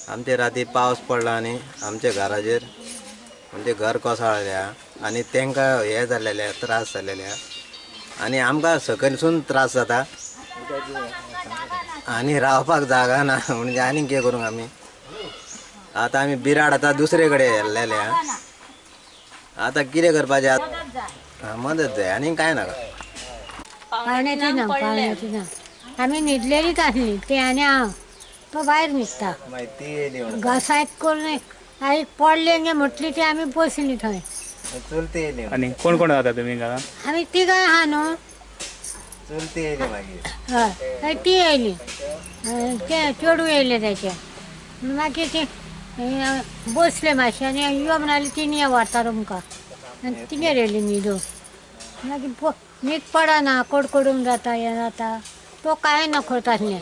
आमचे राती पावस पडला आनी आमच्या घराचेर म्हणजे घर कोसळ्ळ्या आनी तांकां हे जाल्लेले त्रास जाल्लेले आनी आमकां सकयलसून त्रास जाता आनी रावपाक जागा ना. म्हणजे आनी कितें करूंक आमी आतां आमी बिराड आतां दुसरे कडेन येल्लेले. आतां कितें करपाचें? मदत जाय आनी कांय नाका. पावण्याची ना, पावण्याची ना. आमी न्हिदलेलीच आसली ते आनी हांव, तो भायर न्हिदता. मागीर ती येयली म्हणून घसायत करून आई पडले गे म्हटली ती आमी बसली थंय. चुलती येयली. आनी कोण कोण रावता तुमी घरान? आमी तिगांय आहा न्हू. चुलती येयली मागीर. हय, मागीर ती येयली, ते चेडूं येयलें तेचें. मागीर ते बसले मातशें आनी यो म्हणाली तिणें व्हरता तुमकां आनी तिगेर येयली न्हिदून. मागीर न्हीद पडना, कडकडून जाता, हें जाता, तो कांय नखरत आसलें.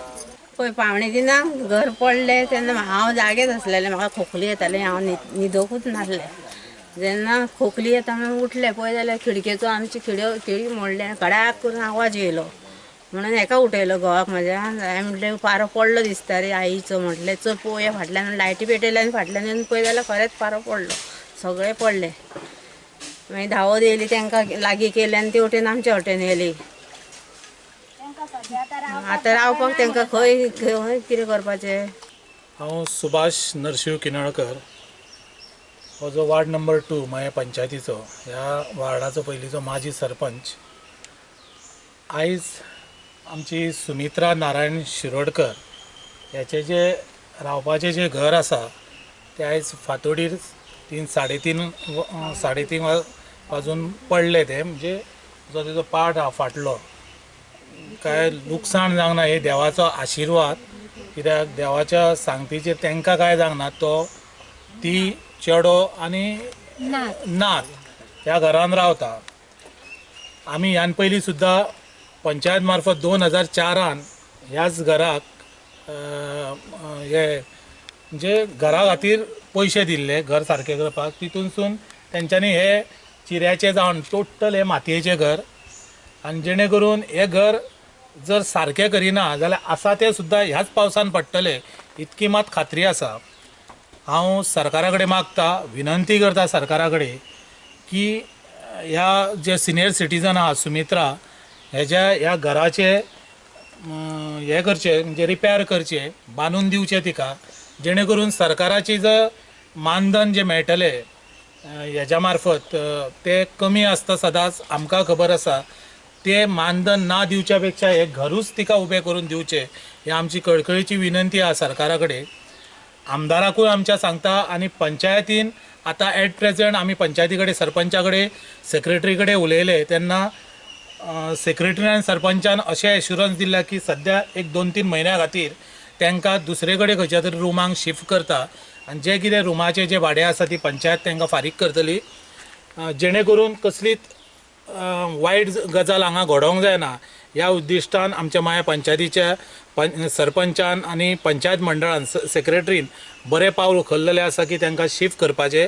पळय पावणे तिनाक घर पडलें तेन्ना हांव जागेच आसलेलें. म्हाका खोकली येताली, हांव न्हिदोकूच नासलें. जेन्ना खोकली येता म्हणून उठलें, पळय जाल्यार खिडकेचो आमची खिडकी मोडल्या, कडाक करून आवाज येयलो. म्हणून हेका उठयलो घोवाक म्हाज्या. हांवें म्हटलें पारो पडलो दिसता रे आईचो. म्हटलें चल पळोवया. फाटल्यान लायटी पेटयल्या आनी फाटल्यान येवन पळय जाल्यार खरेंच पारो पडलो, सगळें पडलें. मागीर धांवत येयली, तांकां लागीं केलें आनी ते वटेन आमचे वटेन येयली. आतां रावपाक तांकां खंय खंय कितें करपाचें? हांव सुभाष नरशिंव किनळकर, हो जो वार्ड नंबर 2 मयें पंचायतीचो, ह्या वार्डाचो पयलींचो माजी सरपंच. आयज आमची सुमित्रा नारायण शिरोडकर ह्याचें जे रावपाचें जें घर आसा तें आयज फांतोडीर 3 साडे तीन वाजून पडलें. तें म्हणजे जो तेजो पाट आहा फाटलो, काय लुकसाण जावंक ना, हे देवाचो आशिर्वाद. कित्याक देवाच्या सांगतीचेर तांकां कांय जावंक ना. तो ती चेडो आनी नात ह्या घरान रावता. आमी ह्यान पयलीं सुद्दां पंचायत मार्फत 2004 ह्याच घराक हे म्हणजे घरा खातीर पयशे दिल्ले, घर सारकें करपाक. तितूनसून तेंच्यांनी हे चिऱ्याचें जावन टोटल हे मातयेचें घर, आनी जेणे करून हें घर जर सारकें करिना जाल्यार आसा तें सुद्दां ह्याच पावसान पडटलें इतकी मात खात्री आसा. हांव सरकारा कडेन मागता, विनंती करता सरकारा कडेन की ह्या जे सिनियर सिटीजन आहा सुमित्रा हेज्या ह्या घराचें हें करचें, म्हणजे रिपेर करचें, बांदून दिवचें तिका, जेणे करून सरकाराची जर मानधन जें मेळटलें हेज्या मार्फत तें कमी आसता सदांच, आमकां खबर आसा. तें मानधन ना दिवच्या पेक्षा हें घरूच तिका उबें करून दिवचें, ही आमची कळकळीची विनंती आसा सरकारा कडेन. आमदाराकूय आमच्या सांगता आनी पंचायतीन आतां एट प्रेजंट आमी पंचायती कडेन, सरपंचा कडेन, सेक्रेटरी कडेन उलयले तेन्ना सेक्रेटरी आनी सरपंचान अशें एश्युरन्स दिल्लें की सद्या एक 2-3 म्हयन्या खातीर तांकां दुसरे कडेन खंयच्या तरी रुमांक शिफ्ट करता आनी जें कितें रुमाचें जें भाडें आसा ती पंचायत तांकां फारीक करतली, जेणे करून कसलीच वायट गजाल हांगा घडोवंक जायना. ह्या उद्दिश्टान आमच्या माया पंचायतीच्या सरपंचान आनी पंचायत मंडळान सेक्रेटरीन बरें पावल उखल्लेलें आसा की तांकां शिफ्ट करपाचें.